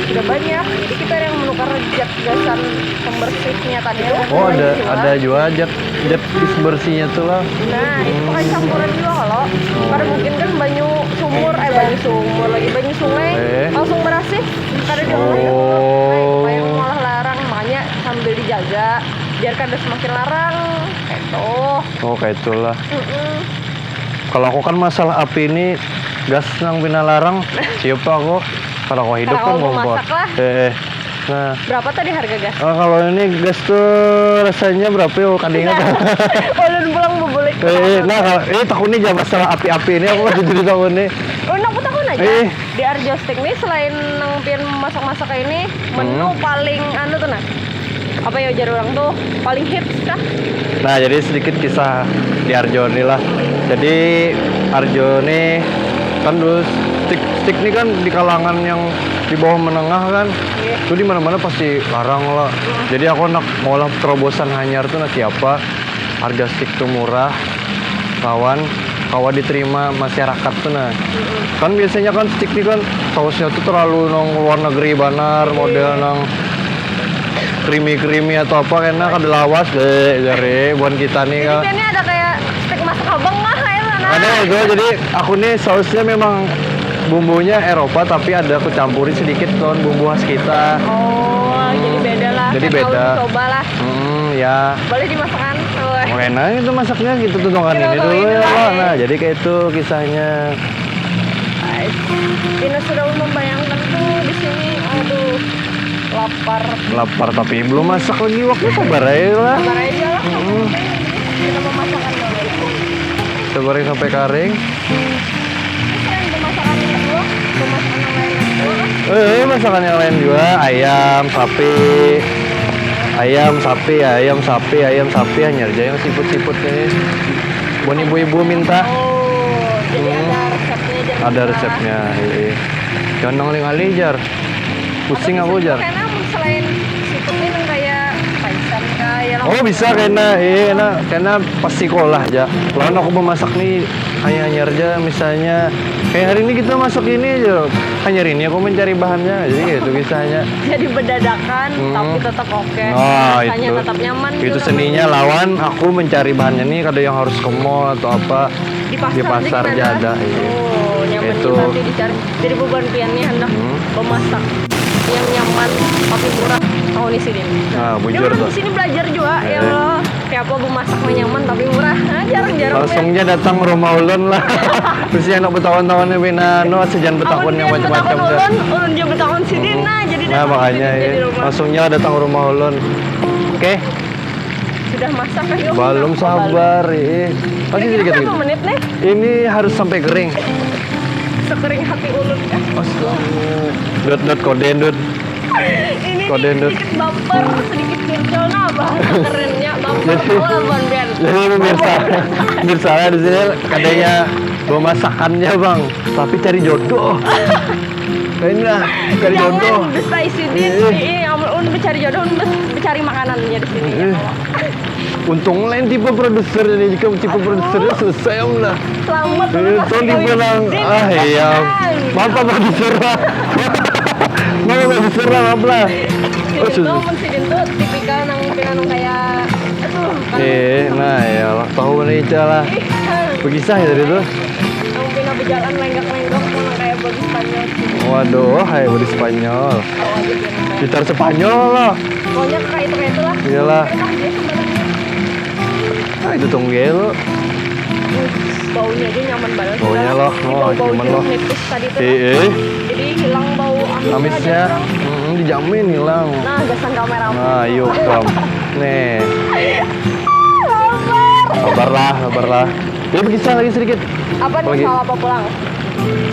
sudah banyak, jadi kita yang menukar zat gasan pembersihnya tadi tuh. Oh, ada Jual. Ada juga zat zat bersihnya tuh lah. Nah, itu pakai campuran juga kalau. Kada mungkin kan banyu sumur, eh, banyu sumur lagi, banyu sungai Eh. Langsung berasih. Kada diolah. Oh. Nah, itu yang malah larang, makanya sambil dijaga biar kada semakin larang. Kayak tuh. Oh, kayak itulah. Mm-mm. Kalau aku kan masalah api ini gas nang pina larang, siapa aku? Kalau aku hidup Kalau kan mau kompor. Masak lah. Eh, eh. Nah, Berapa tadi harga gas? Ah, kalau ini gas tuh rasanya berapa ya? Kada ingat. Ulun pulang bebulik. Eh, nah, kalau ini takut nih jangan masalah api-api ini, aku masih jadi takut nih. Oh, nak aku takut aja. Eh. Di Arjo Steak nih selain nang pian masak-masak kayak ini, menu Hmm. paling anu tuh nah. Apa ya jar orang tuh paling hits kah? Nah, jadi sedikit kisah di Arjo ini lah. Jadi Arjo ini kan dulu stick stick ini kan di kalangan yang di bawah menengah kan. Iya. Itu di mana-mana pasti larang lah. Jadi aku nak maulah terobosan hanyar tuh nak siapa? Harga stick tuh murah, lawan kawa diterima masyarakat tuh nah. Kan biasanya kan stick ini kan sausnya tuh terlalu nang luar negeri banar, model nang creamy-creamy atau apa kena kada lawas deh jari buat kita nih Jadi kan. piannya ada kayak steak masak abang lah kayak mana? Ada itu, jadi aku nih sausnya memang bumbunya Eropa tapi ada aku campuri sedikit lawan bumbu khas kita. Oh, jadi beda lah. Jadi Kayak beda. Kalau coba lah. Hmm, ya. Boleh dimasakan. Oh. Oke, nah itu masaknya gitu tuh dong kan Kita ini tahu dulu ini ya, lah. Pak. Nah, jadi kayak itu kisahnya. Guys, Ina sudah membayangkan tuh di sini. Aduh, lapar. Lapar tapi belum masak lagi, waktu sabar aja lah. Sabar aja lah. Mm-mm. Kita memasakan dulu. Sabar sampai karing. Terus yang pemasakan itu, pemasakan yang lain itu kan? Eh, masakan yang lain juga, ayam, sapi. Ayam, sapi, ayam, sapi, ayam, sapi, hanya aja yang siput-siput ini. Buat ibu-ibu minta. Oh, jadi Hmm. Ada resepnya, jadi Ada kita resepnya, iya. Jangan ngalih-ngalih, Jar. Pusing Atau aku, bisa Jar. Kena selain siput ini kayak paisan kah, ya, Oh, bisa kena, iya, nah, kena pasti kolah aja. Lawan aku memasak nih, hanya hanyar aja, misalnya kayak hari ini kita masak ini aja. Hanya hari ini aku mencari bahannya, jadi kayak itu kisahnya. Jadi bedadakan, Hmm. Tapi tetap oke. Nah, Rasanya itu. Tetap nyaman. Itu Gitu. Seninya lawan aku mencari bahannya nih, kada yang harus ke mall atau apa. Di pasar, Di pasar jadi aja mana? Ada, iya. Oh, nyaman Itu. Di pasti dicari. Jadi beban pian nih hendak Hmm. memasak yang nyaman tapi murah. Oh, ini sini. Nah, Ini bujur orang tuh. Di sini belajar juga ya Iya. Lo. Kayak apa memasak yang nyaman tapi murah. Nah, jarang Langsungnya datang rumah ulun lah. Terus anak betahuan-tahuan ini pina anu, sajan betakun yang macam-macam. Ulun, ulun juga betakun sidin nah, jadi nah makanya ya. Langsungnya datang rumah ulun. Oke. Sudah masak kan? Belum sabar, ih. Masih sedikit lagi. Berapa menit nih? Ini harus sampai kering. Sekering hati ulun. Dot dot koden dot. Ini sedikit baper, sedikit curcol nah bahasa kerennya baper. Oh, lawan band. Jadi pemirsa, pemirsa di sini katanya belum masakannya bang, tapi cari jodoh. Kayaknya cari jodoh. Besai sidin, ih, amun un mencari jodoh, un mencari makanannya di sini. Untung lain tipe produser ini, jika tipe produsernya selesai om lah. Selamat. Untung tipe nang ah iya. Maaf apa produser lah. Maaf apa produser lah, maaf lah. Sidin tuh, mun sidin tuh tipikal nang pina nang kayak aduh. Eh, nah ya lah, tahu nih Ica lah. Berkisah ya tadi tuh. Nang pina berjalan lenggak-lenggok nang kayak body Spanyol. Waduh, kayak body Spanyol. Gitar Spanyol lah. Pokoknya kayak itu kayak itulah. Iyalah. Enak dia sebenarnya. Nah itu tunggel. Baunya aja nyaman banget. Baunya loh, oh, Bau-bau nyaman jeruk loh. Nipis tadi tuh. Eh, eh. Jadi hilang bau amisnya. Amisnya, Aja, mm, dijamin hilang. Nah, gasan kamera. Nah, yuk, Bang. Nih, Sabar. sabar lah, sabar lah. Jadi berkisah lagi sedikit. Apa nih Lagi. Soal apa pulang?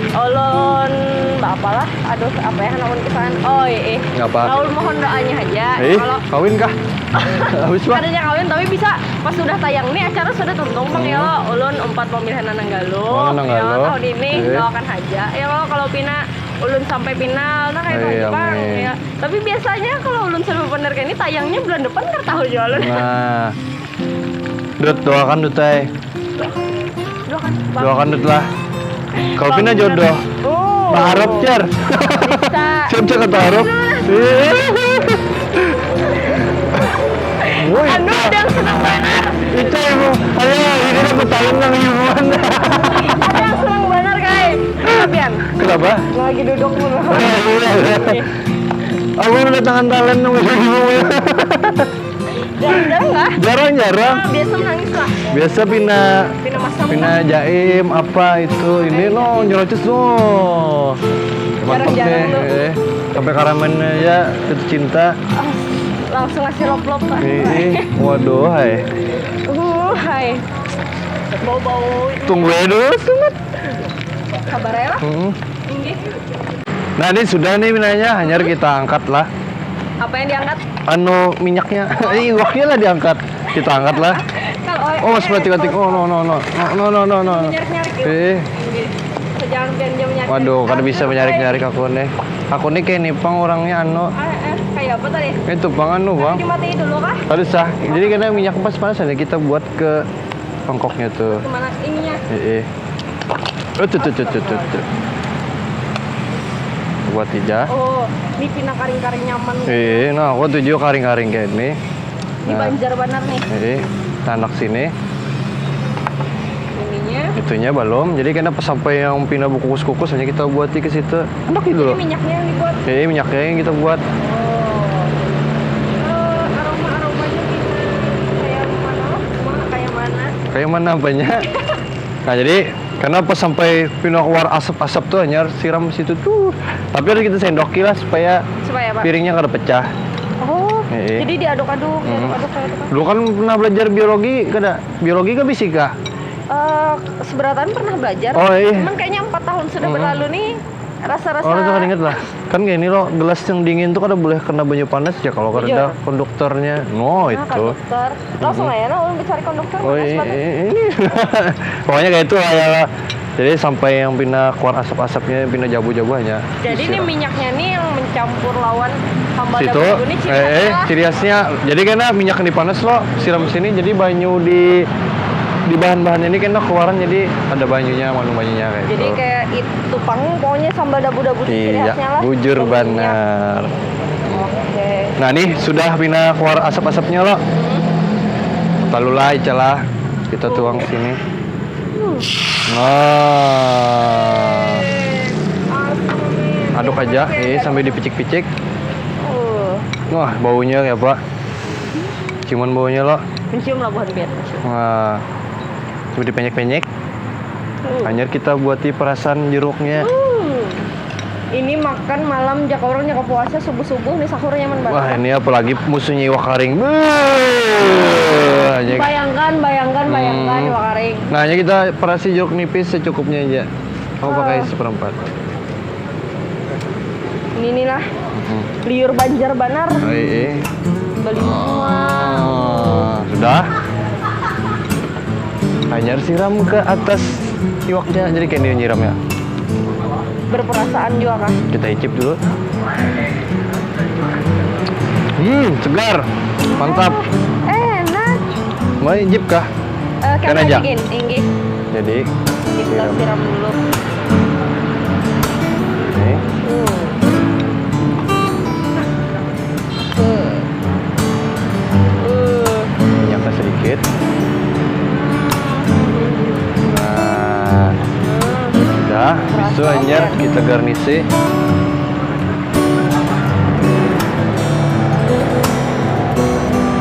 Ulun apalah? Aduh, apa ya namun kesalahan? Oh, iya. Nggak apa. Ulun mohon doanya aja. Eh, Kalau kawin kah? Habis lah. Adanya kawin tapi bisa pas sudah tayang nih acara sudah tuntung bang ya ulun empat pemilihan nang galuh. Oh, nang Ya, galuh. Tahun ini Eh. Doakan aja ya kalau kalau pina ulun sampai final nah kayak Iya, itu bang amin. Ya. Tapi biasanya kalau ulun sampai bener kayak ini tayangnya bulan depan kan tahu jual ulun. Nah, Dut, doakan Dut ay. Doakan. Bang. Doakan Dut lah. Kalau pina jodoh. Oh. Taharap jar. Bisa. Siap jar taharap. Woi, Anu ada yang senang banget. Itu ibu. Ayo, ini aku tahu nang ibuan. Ada yang senang banget guys. Tapi Pian. Kenapa? Lagi duduk dulu. Aku udah tangan talent nang ibu. Jarang-jarang lah. Jarang-jarang. Ah, biasa nangis lah. Biasa pina Pina masam. Pina jaim apa itu ini no nyerocos no. Mantap Jarang-jarang deh. Tuh. Eh. Sampai karamen aja jatuh cinta. Ah, langsung ngasih lop-lop lah. Ih, waduh hai. Uh, hai. Bau-bau Tunggu aja dulu sunat. Kabar ya lah. Hmm. Tinggi. Nah ini sudah nih minanya hanyar kita angkat lah. Apa yang diangkat? Anu minyaknya. Ih wakil lah diangkat. Kita angkat lah. Kalau Oh, masih batik-batik. Oh, no, no, no. No, no, no, no, no. Nyarik-nyarik gitu. Eh, Jangan pian jam nyarik. Waduh, kada bisa menyarik-nyarik aku nih. Aku nih kayak nipang orangnya anu. Ah, eh, kayak apa tadi? Itu pang anu, Bang. Dimatiin dulu kah? Kada usah. Jadi karena minyak pas panas ada kita buat ke mangkoknya tuh. Kemana ininya? Eh, eh. Oh, tuh, tuh, tuh, tuh, tuh, tuh. Buat aja. Oh, ini pina karing-karing nyaman. Eh, nah aku tuh juga karing-karing kayak ini. Ini Banjar banar nih. Eh, tanak sini. Ininya. Itunya belum. Jadi kena pas sampai yang pina kukus-kukus hanya kita buat ke situ. Enak gitu loh. Ini minyaknya yang dibuat. Eh, minyaknya yang kita buat. Oh. Eh, aroma-aromanya gimana? Kayak mana? Cuma kayak mana? Kayak mana apanya? Nah, jadi karena pas sampai pina keluar asap-asap tuh hanya siram situ tuh. Tapi harus kita sendoki lah supaya Supaya apa? Piringnya kada pecah. Oh, Iya. Jadi diaduk-aduk, Hmm. diaduk-aduk kayak itu kan. Dulu kan pernah belajar biologi kada? Biologi kan fisika. Eh, seberatan pernah belajar. Oh, iya. Cuman kayaknya empat tahun sudah Hmm. Berlalu nih rasa-rasa. Oh, rasa ingat lah. Kan kayak ini loh, gelas yang dingin tuh kada boleh kena banyu panas ya kalau kada ada Bujur. Konduktornya. No, Nah, itu. Konduktor. Langsung aja nah ulun mencari konduktor. Oh, Mana i- sepatu? i- ini. Pokoknya kayak itu lah ya. Jadi sampai yang pina keluar asap-asapnya, yang pina jabu-jabu hanya. Jadi ini disiram. Minyaknya nih yang mencampur lawan sambal Situ, dabu ini ciri eh, eh, khasnya lah. Ciri khasnya. Jadi karena minyak dipanas lo, siram sini, jadi banyu di di bahan-bahannya ini kena keluaran, jadi ada banyunya, manu banyunya kayak Jadi gitu. Kayak itu pang pokoknya sambal dabu-dabu tuh ciri Iya, khasnya lah. bujur Bau minyak. Banar. Oke. Nah nih sudah pina keluar asap-asapnya lo. Talulah icalah kita tuang sini. Nah, aduk aja, eh sambil dipicik-picik. Uh, Wah baunya kayak apa? Ciuman baunya lo. Mencium lah buhan biar. Wah, Dipenyek-penyek. Hmm. Hanyar kita buati perasan jeruknya. Hmm. Ini makan malam jaka urang jaka puasa, subuh-subuh nih sahur nyaman banget. Wah, ini apalagi musuhnya iwak karing. Beuh, hanyar. Bayangkan, bayangkan, bayangkan, hmm, iwak karing. Nah, hanyar kita perasi jeruk nipis secukupnya aja. Aku pakai, ah, seperempat. Ini nih lah. Mm-mm. Liur Banjar banar. Ai, eh. Beli semua. Ah, sudah. Hanyar siram ke atas iwaknya, jadi kayak dia nyiram ya. Berperasaan juga kah? Kita icip dulu. Hmm, segar. Mantap. Enak. Mau icip kah? Eh, kena aja. Inggih. Jadi, kita siram dulu. Ini. Hmm. Hmm. Hmm. Minyaknya sedikit. Nah, hmm, sudah. Habis itu hanyar kita garnisi.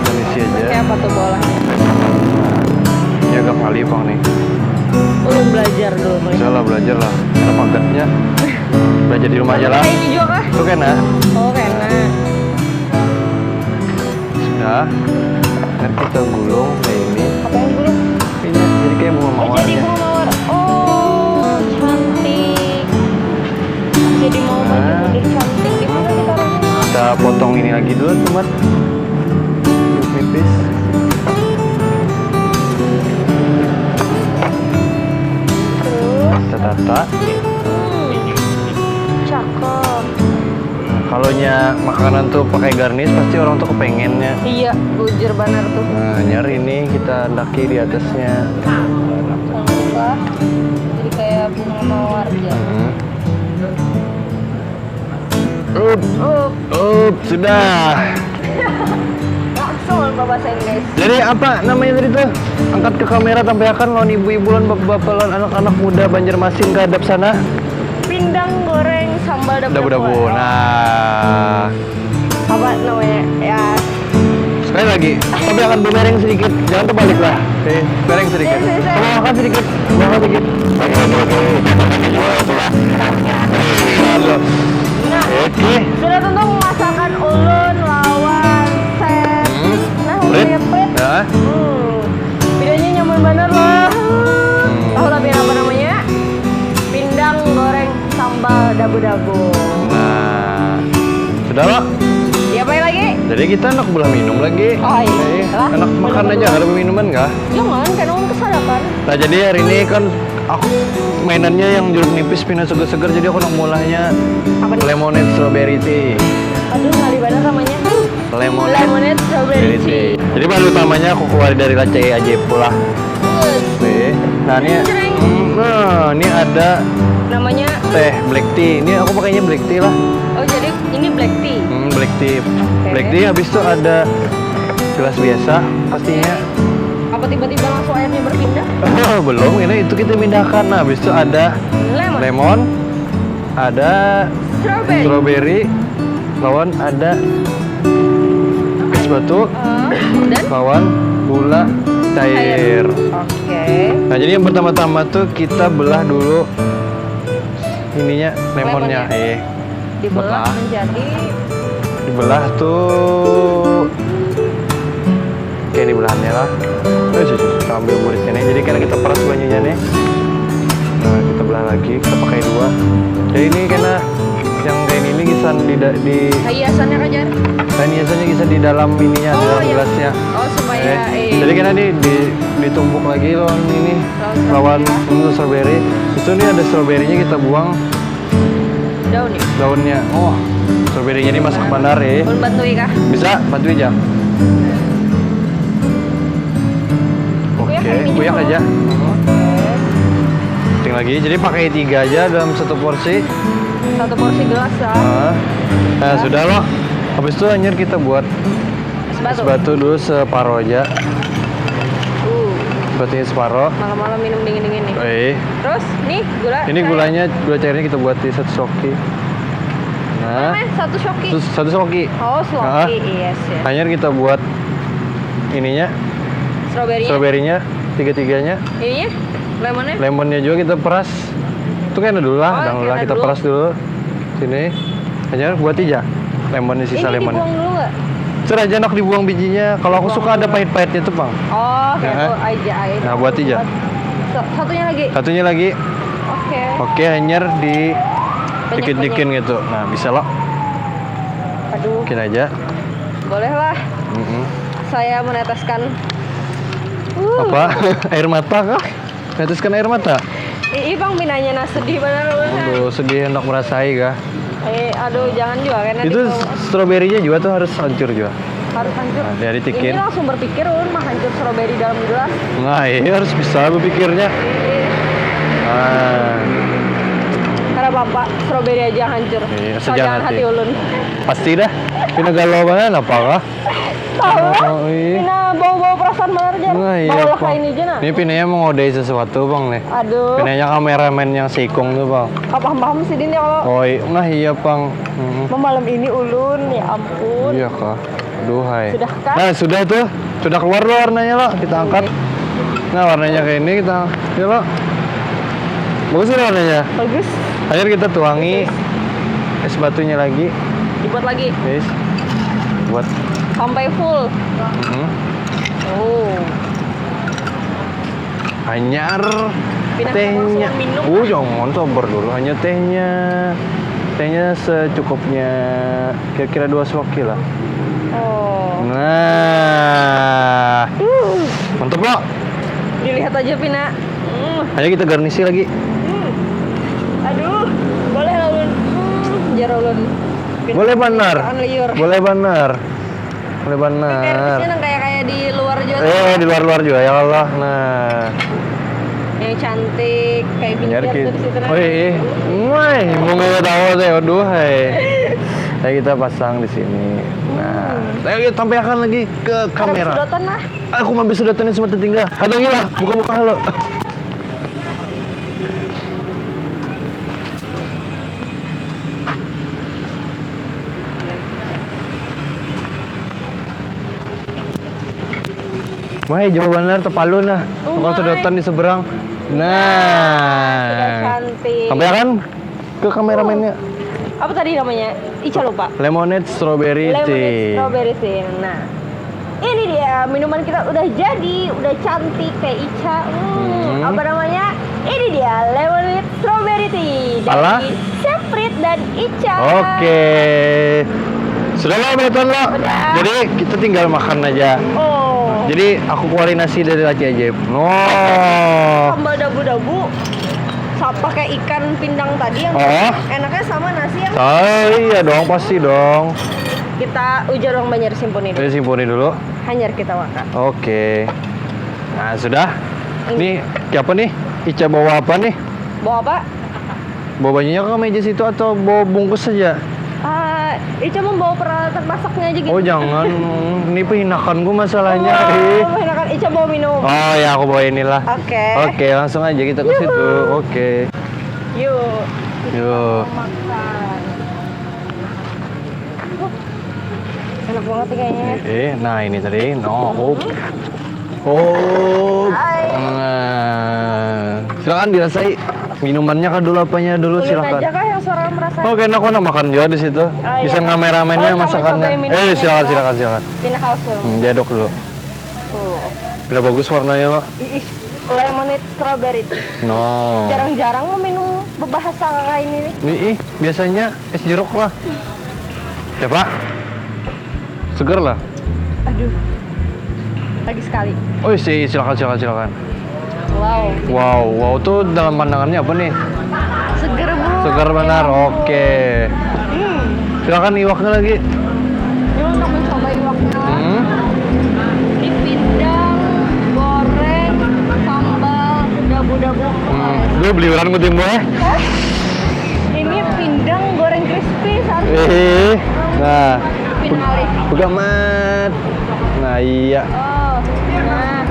Isi aja. Kayak apa tuh boleh? Ini agak ngalih pang nih. Ulun belajar dulu, Mas. Bisa lah, belajar lah. Kita pagatnya belajar di rumah aja lah. Ini juga kah? Itu kena. Oh, kena. Sudah. Kan kita gulung kayak ini. Apa yang gulung? Ini, jadi kayak bunga mawar. Oh, jadi bunga mawar. Oh, cantik. Jadi mau maju mundur cantik. Gimana kita rasanya? Kita potong ini lagi dulu, teman. Nipis. Terus? Kita tata. Hmm. Cakep. Nah, kalau nya makanan tuh pakai garnish, pasti orang tuh kepengennya. Iya, bujur banar tuh. Nah, hanyar ini kita andaki di atasnya. Jangan lupa, jadi kayak bunga mawar aja. Hmm. Up. Up. Up, sudah. Langsung lupa bahasa Inggris. Jadi apa namanya tadi tuh? Angkat ke kamera, tampaiakan lawan ibu-ibu, lawan bapak-bapak, lawan anak-anak muda Banjarmasin ke hadap sana. Pindang goreng sambal dabu-dabu. Dabu-dabu. Nah. Apa namanya? Ya. Sekali lagi, tapi akan bermereng sedikit. Jangan terbalik lah. Oke, mereng sedikit. Iya, iya, iya. Bawakan sedikit. Bawakan sedikit. Oke, oke, oke. Nah, oke. Sudah tentu masakan ulun lawan Seth. Hmm. Nah, Prit. Prit. Ya. Hmm. Videonya nyaman banar loh. Hmm. Tahu tapi apa namanya? Pindang goreng sambal dabu-dabu. Nah, sudah lo. Diapain lagi? Jadi kita anak belah minum lagi. Oh, iya. Jadi, lah, anak makan aja, nggak ada minuman kah? Jangan, kan orang kesadapan. Nah, jadi hari ini kan aku mainannya yang jeruk nipis pina seger-seger, jadi aku nak mulahnya lemonade strawberry tea. Aduh, ngalih banar namanya. Lemonade strawberry tea. Jadi bahan utamanya aku keluar dari Lacai aja pula. Wih. Nah, ini, nah, ini ada namanya teh black tea. Ini aku pakainya black tea lah. Oh, jadi ini black tea. Hmm, black tea. Oke. Black tea, habis itu ada gelas biasa pastinya. Apa tiba-tiba langsung airnya berpindah? Belum, ini itu kita pindahkan. Nah, habis itu ada lemon. Lemon. Ada strawberry. Strawberry, lawan ada es batu, eh, dan lawan gula cair. Cair. Oke. Nah, jadi yang pertama-tama tuh kita belah dulu ininya, lemonnya. Lemonnya. Eh, dibelah belah. Menjadi, dibelah tuh kayak di belahannya lah. Eh, sih, sih, sambil buritnya nih. Jadi karena kita peras banyunya nih. Nah, kita belah lagi, kita pakai dua. Jadi ini karena yang kayak ini kisan di da-, di kain hiasannya, Kak Jar. Kain hiasannya kisan di dalam ininya, oh, di dalam iya, gelasnya. Oh, supaya, eh, iya. Jadi karena di, di, ditumbuk lagi lawan ini, lawan strawberry. Lawan, hmm, strawberry. Terus ini ada strawberry-nya kita buang. Daun ya? Daunnya. Oh, strawberry-nya ini masak banar ya. Ulun bantui kah? Bisa, bantui aja. Kuyak aja. Oke, kuyak aja. Oke. Penting lagi, jadi pakai tiga aja dalam satu porsi. Satu porsi gelas ya. Nah, nah, sudah loh. Habis itu hanyar kita buat es batu. Es batu dulu separoh aja. Uh. Buatnya separoh. Malam-malam minum dingin-dingin nih. Eh. Terus, nih gula. Ini cair. Gulanya, gula cairnya kita buat di satu shoki. Nah. Apa namanya? Satu shoki? Satu, satu shoki. Oh, shoki. Ah. Iya sih. Hanyar kita buat ininya. Strawberry-nya. Strawberry-nya. tiga-tiganya. Iya, lemonnya. Lemonnya juga kita peras. Itu kena dulu lah, Oh, dang dulu lah kena kita dulu. Peras dulu. Sini. Hanyar buat aja. Lemonnya sisa Ini lemonnya. Dibuang dulu nggak? Serah aja nak dibuang bijinya. Kalau aku Dibuang suka ada dulu. Pahit-pahitnya tuh, Bang. Oh, kayak Ya. itu aja. Ayo. Nah, buat aja. Sa- Satunya lagi. Satunya lagi. Oke. Oke, hanyar di Banyak-banyak. dikit-dikit gitu. Nah, bisa lo. Aduh, Bikin aja. Boleh lah. Mm-mm. Saya meneteskan. Uh. Apa? Air mata kah? Neteskan air mata? Ih, Bang, pinanya nah sedih benar. Aduh, sedih, hendak merasai kah? Eh, aduh, jangan juga kan nanti Itu kalau- stroberinya juga tuh harus hancur juga. Harus hancur. Nah, dari tikin. Ini langsung berpikir ulun mah hancur stroberi dalam gelas. Nah, iya harus bisa berpikirnya. Ih, Nah, Kada apa-apa, stroberi aja hancur. Iya, Sajangan sajangan hati hati. Ulun. Pasti dah. Pina galau banar, apa kah? Tahu? Oh, iya. Pina bau-bau perasaan banar jar. Nah, iya, Bau Bang. Kayak ini aja nah. Ini pinanya mengodai sesuatu, Bang, nih. Aduh. Pinanya kameramen yang seikung tuh, Bang. Apa paham sih Din ya kalau Oh, iya. Nah, iya, Bang. Mm-mm. Memalam ini ulun, ya ampun. Iya kah? Duhai. Sudah kah? Nah, sudah tuh. Sudah keluar loh warnanya, lo. Kita angkat. Nah, warnanya kayak ini, kita angkat. Ya, lo. Bagus sih warnanya. Bagus. Akhir kita tuangi es batunya lagi. Dibuat lagi Guys. Buat sampai full. mm-mm. Oh. Hanyar Pindah tehnya. langsung minum. Oh, jangan, sabar dulu. Hanya tehnya. Tehnya secukupnya, kira-kira dua soki lah. Oh. Nah. Uh, Mantap, lo. Dilihat aja pina. Hmm. Hanya kita garnisi lagi. Hmm. Aduh, boleh lah ulun. Hmm, jar ulun. Pina Boleh banar. Makan liur. Boleh banar. Boleh Kayak banar. nang kayak kayak di luar juga. Eh, di luar-luar juga ya Allah. Nah. Yang cantik kayak Nyari bingkisan ki- tuh di situ nah. Oh, iya. Wah, mau nggak tahu teh, aduh, hai. Nah, kita pasang di sini. Nah, ayo kita tampilkan lagi ke Ada kamera. Sedotan lah. Aku mau sedotan ini semua tertinggal. Ada lagi lah, buka-buka halo. Wah, jauh benar tepalun nah. Oh Kalau my. Sedotan di seberang. Sudah Nah. cantik. Tampilkan ke kameramennya. Apa tadi namanya? Ica lupa. Lemonade strawberry Lemonade tea. Strawberry tea. Nah, ini dia minuman kita udah jadi, udah cantik kayak Ica. Hmm, Hmm. Apa namanya? Ini dia lemonade strawberry tea dari Alah. Seprit dan Ica. Oke. Sudah lah, Beton, lo. Udah. Jadi kita tinggal makan aja. Oh. Jadi aku keluarin nasi dari laci ajaib. No. Sambal dabu-dabu. Sa- Pakai ikan pindang tadi yang Oh. Enaknya sama nasi yang Oh, iya dong, pasti dong. Kita ujar orang Banjar simpuni dulu. Ini simpuni dulu. Hanyar kita makan. Oke. Nah, sudah. Ini. Nih, siapa nih? Ica bawa apa nih? Bawa apa? Bawa banyunya ke meja situ atau bawa bungkus saja? Ah, Ica membawa peralatan masaknya aja gitu. Oh, jangan. Ini pehinakanku masalahnya. Oh, Ih. Pehinakan Ica bawa minum. Oh ya, aku bawa inilah. Oke. Oke, langsung aja kita ke situ. Oke. Yuk. Yuk. Makan. Enak banget nih kayaknya. Eh, nah ini tadi. No, oh. Oh. Hai. Nah, silakan dirasai minumannya kah dulu, apanya dulu, Ulun silakan. Aja kah yang suara merasa? Oke, nah, aku nak makan juga di situ. Oh, iya. Bisa ngameramen Oh, masakannya. cobain Eh, minumannya silakan, juga. Silakan, silakan. Pindah kalsel. Hmm, diaduk dulu. Tuh. Udah bagus warnanya, lo. Ih, lemonade strawberry. No. Jarang-jarang mau minum bebahasa kayak ini nih. Ini ih, biasanya es jeruk lah. Ya, Pak. Seger lah. Aduh. Lagi sekali. Oh, si silakan, silakan, silakan. Wow. Wow, wow tuh dalam pandangannya apa nih? Seger, Bu. Seger benar. Oke. Hmm. Silakan iwaknya lagi. Ini untuk mencoba iwaknya. Hmm. Ini pindang, goreng, sambal, dabu-dabu. Hmm. Duh, beli orang ku timbul, eh. Ini pindang goreng crispy, Sar. Eh. Nah. Pinalih. Buka mat. Nah, iya. Oh, nah,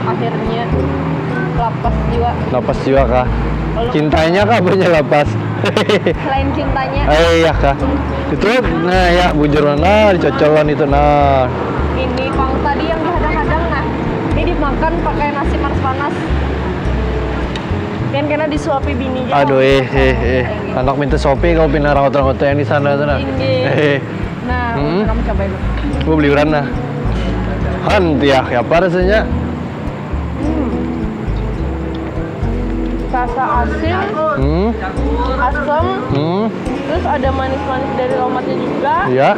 akhirnya lapas juga. Lapas juga kah? Kalau- Cintanya kah punya lapas? Selain cintanya, Eh, iya kah? Itu, nah ya, bujur, nah, dicocolan itu, nah. Ini pang tadi yang dihadang-hadang, nah. Ini di Makan pakai nasi panas-panas. Pian kena disuapi bini ja. Aduh, eh, eh, eh. Anak minta sopi kau pina rawat-rawat yang di sana sana. Inggih. Eh, Nah, Hmm. Kamu coba itu. Gue beli urana. Han, tiah, apa rasanya? Rasa asin, Hmm, asam, hmm, terus ada manis-manis dari tomatnya juga. Ya.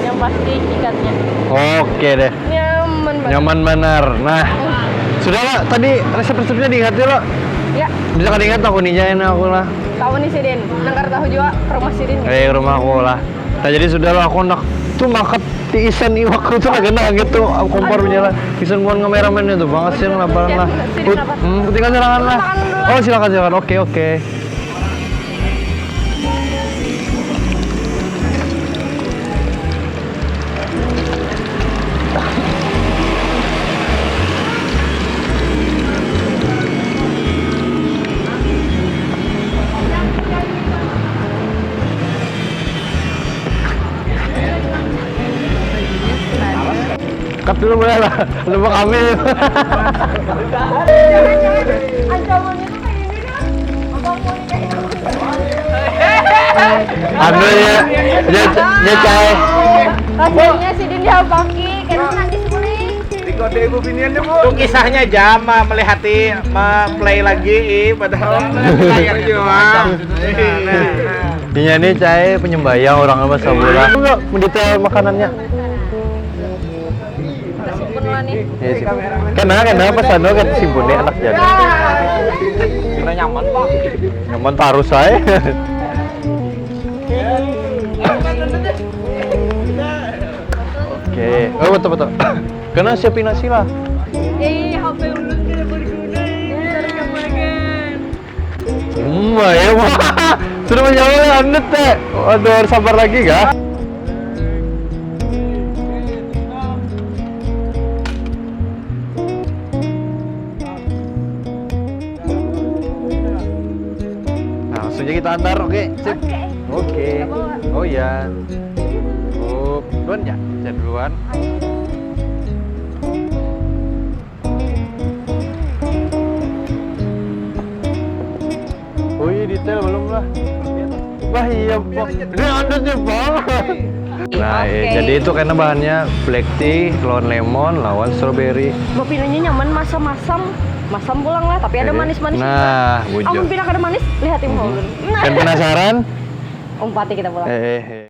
Yang pasti ikatnya Oke deh. Nyaman banget. Nyaman benar. Nah, sudah lah. Tadi resep-resepnya diingat ya lo. Ya, Bisa kan ingat aku nih, jangan aku lah. Tahu nih sidin. Nangkar tahu juga ke rumah sidin. Eh, rumah aku lah. Nah, jadi sudah lah, aku nak tuh makan ti isan iwak tuh lah, kena gitu kompornya lah. Isan bukan kameramen itu banget sih, laparan lah. Sidin, sidin lapar. Hmm, ketika serangan lah. Makan dulu. Oh, silakan, silakan. Oke, oke. Cut dulu boleh lah. Lupa kami. Ancamannya tuh kayak ini kan. Apa mau nikahin aku? Anu ya. Ya, ya cai. Kasiannya sidin dihampaki, karena nanti sini. Dikode ibu binian deh bu. Itu kisahnya jam melihati play lagi, ih, padahal layar cuma. Iya nih cai penyembayang orang apa sabula. Enggak mendetail makanannya. Simpen lah nih. Ya sih. Kena kena pas anu kan simpen nih anak jadi. Kena nyaman pak. Nyaman tarus saya. Oke. Oh betul betul. Kena siapin nasi lah. Eh, H P ulun tidak berguna. Bisa rekam makan. Hmm, ya wah. Sudah menjawab ya, lanjut teh. Waduh, harus sabar lagi kah? Nah, langsung aja kita antar, oke? Sip. Oke. Oke. Kita bawa. Oh iya. Oh, duluan ya? Saya duluan. Oh iya, detail belum lah. Wah iya, Pak. Ini ada nih, Pak. Nah, iya, Oke. Jadi itu karena bahannya black tea lawan lemon lawan strawberry. Bapinanya nyaman masam-masam, masam pulang lah, tapi ada Jadi, manis-manis. Nah, Amun bujur. pina kada manis, lihat yang ulun. Nah, Kan penasaran? Umpati kita pulang. Eh, eh, eh.